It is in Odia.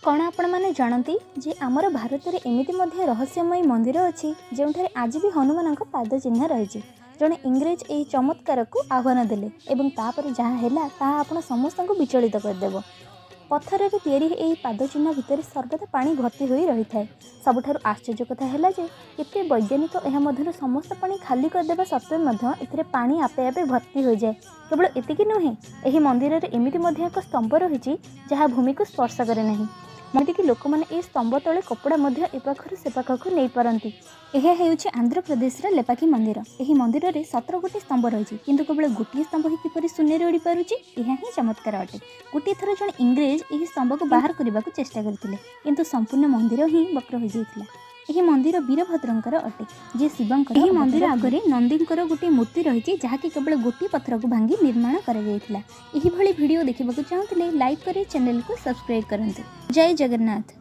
କ'ଣ ଆପଣମାନେ ଜାଣନ୍ତି ଯେ ଆମର ଭାରତରେ ଏମିତି ମଧ୍ୟ ରହସ୍ୟମୟୀ ମନ୍ଦିର ଅଛି, ଯେଉଁଠାରେ ଆଜି ବି ହନୁମାନଙ୍କ ପାଦ ଚିହ୍ନ ରହିଛି? ଜଣେ ଇଂରେଜ ଏହି ଚମତ୍କାରକୁ ଆହ୍ୱାନ ଦେଲେ ଏବଂ ତାପରେ ଯାହା ହେଲା, ତାହା ଆପଣ ସମସ୍ତଙ୍କୁ ବିଚଳିତ କରିଦେବ। ପଥରରେ ତିଆରି ଏହି ପାଦ ଚିହ୍ନ ଭିତରେ ସର୍ବଦା ପାଣି ଭର୍ତ୍ତି ହୋଇ ରହିଥାଏ। ସବୁଠାରୁ ଆଶ୍ଚର୍ଯ୍ୟ କଥା ହେଲା ଯେ କେତେ ବୈଜ୍ଞାନିକ ଏହା ମଧ୍ୟରୁ ସମସ୍ତ ପାଣି ଖାଲି କରିଦେବା ସତ୍ତ୍ୱେ ମଧ୍ୟ ଏଥିରେ ପାଣି ଆପେ ଆପେ ଭର୍ତ୍ତି ହୋଇଯାଏ। କେବଳ ଏତିକି ନୁହେଁ, ଏହି ମନ୍ଦିରରେ ଏମିତି ମଧ୍ୟ ଏକ ସ୍ତମ୍ଭ ରହିଛି, ଯାହା ଭୂମିକୁ ସ୍ପର୍ଶ କରେ ନାହିଁ। ଏମିତିକି ଲୋକମାନେ ଏହି ସ୍ତମ୍ଭ ତଳେ କପଡ଼ା ମଧ୍ୟ ଏପାଖରୁ ସେପାଖକୁ ନେଇପାରନ୍ତି। ଏହା ହେଉଛି ଆନ୍ଧ୍ରପ୍ରଦେଶର ଲେପାକ୍ଷୀ ମନ୍ଦିର। ଏହି ମନ୍ଦିରରେ 17 ଗୋଟି ସ୍ତମ୍ଭ ରହିଛି, କିନ୍ତୁ କେବଳ ଗୋଟିଏ ସ୍ତମ୍ଭ ହିଁ କିପରି ଶୂନ୍ୟରେ ଉଡ଼ିପାରୁଛି, ଏହା ହିଁ ଚମତ୍କାର ଅଟେ। ଗୋଟିଏ ଥର ଜଣେ ଇଂରେଜ ଏହି ସ୍ତମ୍ଭକୁ ବାହାର କରିବାକୁ ଚେଷ୍ଟା କରିଥିଲେ, କିନ୍ତୁ ସମ୍ପୂର୍ଣ୍ଣ ମନ୍ଦିର ହିଁ ବକ୍ର ହୋଇଯାଇଥିଲା। ଏହି ମନ୍ଦିର ବୀରଭଦ୍ରଙ୍କର ଅଟେ, ଯିଏ ଶିବଙ୍କର। ଏହି ମନ୍ଦିର ଆଗରେ ନନ୍ଦୀଙ୍କର ଗୋଟିଏ ମୂର୍ତ୍ତି ରହିଛି, ଯାହାକି କେବଳ ଗୋଟିଏ ପଥରକୁ ଭାଙ୍ଗି ନିର୍ମାଣ କରାଯାଇଥିଲା। ଏହିଭଳି ଭିଡ଼ିଓ ଦେଖିବାକୁ ଚାହୁଁଥିଲେ ଲାଇକ୍ କରି ଚ୍ୟାନେଲକୁ ସବସ୍କ୍ରାଇବ୍ କରନ୍ତୁ। ଜୟ ଜଗନ୍ନାଥ।